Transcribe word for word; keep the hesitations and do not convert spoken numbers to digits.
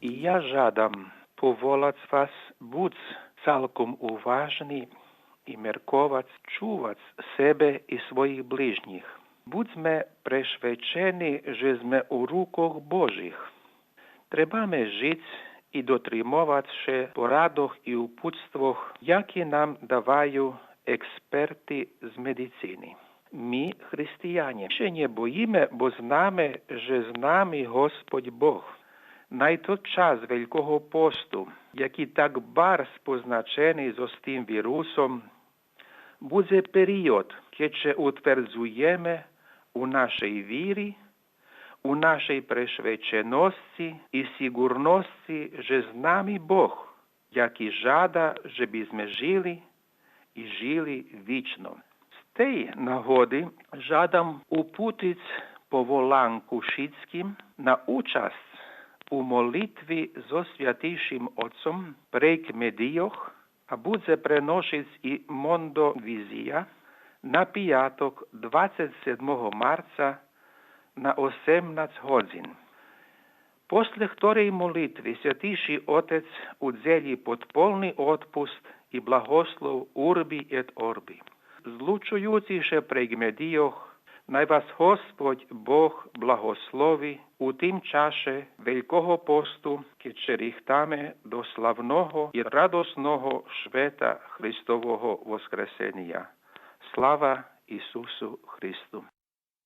И я жадам поволац вас буц цалком уважни и мерковац, чувац себе и своїх ближнїх. Будзме прешвечени же зме у рукох Божих. Требаме жиц и дотримовац ше порадох и упутствох, яки нам даваю експерти з медицини. Ми, християне, ше нє боїме, бо знаме же з нами Господь Бог. Най тот час Велького посту, яки так барз позначени зоз тим вирусом, будзе период кед ше утвердзуєме у нашей вири, у нашей прешвеченосци и сиґурносци же з нами Бог, яки жада же би зме жили и жили вично. З тей нагоди жадам упутиц поволанку шицким на учасц у молитви зоз Святейшим Отцом прейґ медийох, а будзе преношиц и Мондо Визия на пияток, двацец седмого марца, на осемнац годзин. После хторей молитви Святейши Отец удзелї подполни отпуст и благослов Урби ет Орби. Злучуюци ше прейґ медийох, най вас Господь Бог благослови у тим чаше Велького посту, кед ше рихтаме до славного и радосного швета Христового Воскресения. Слава Исусу Христу!